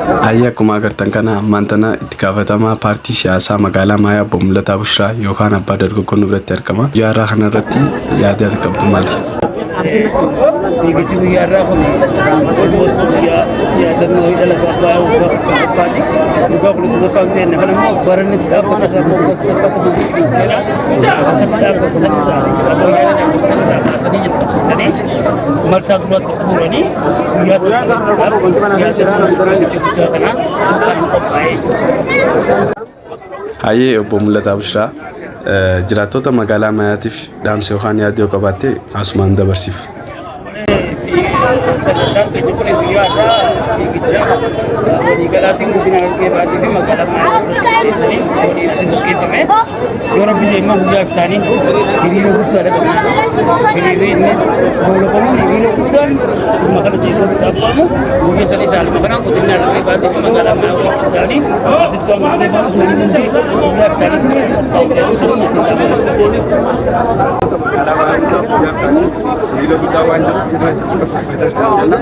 Hayyee akkuma agartan kana ammaan tana itti gaafatamaa paartii siyaasaa magaalaa Maayaa Obbo Mul'ataa Bushiraa yookaan abbaa dargaggoo nu biratti argama. Guyyaa har'aa kanarratti yaada ati qabdu maali? Fiigichi guyyaa irraa kun almost guyyaa yaadannoo dhalata abbaa waggaa 13ffaati. Waggaa 13ffaan keenya kan immoo baranni itti dhaabbata irraa waggaa sadaffaatti asatti dhaabbata sanirraa wayyaanee dhaabbata sanirraa kaasanii jalqabsiisanii marsaa duraatti xumuranii guyyaa sadaffaadhaaf yaadannoo fiigicha guddaa kanaa kan qophaa'e jechuudha. Hayyee Obbo Mul'ataa Bushiraa jiraattota magaalaa Mayaatiif dhaamsa yookaan yaada yoo qabaatte asumaan dabarsiif. Sagantaan keenya kun guyyaa har'aa fiigicha waliigalaatiin godina Harargee Bahaatii fi magaalaa Maayaa qopheessanii waliin asin gaggeeffame. Yoo rabbi jedhe immoo guyyaa iftaanii hiriira guddaadha qabna. Hiriirri inni goolabamuun hiriira guddaan dhimma kana keessatti dhaabbamu guyyaa sadii saaluma kanaan godina Harargee Bahaatii fi magaalaa Maayaa waliin ta'anii asitti waan gaggeeffamu namni hundi guyyaa iftaanii qophaa'u jedhu sun asiin dhaabbamu. Hiriira guddaa waan jiruuf hiriira isa fudhatu dabarsan jenna.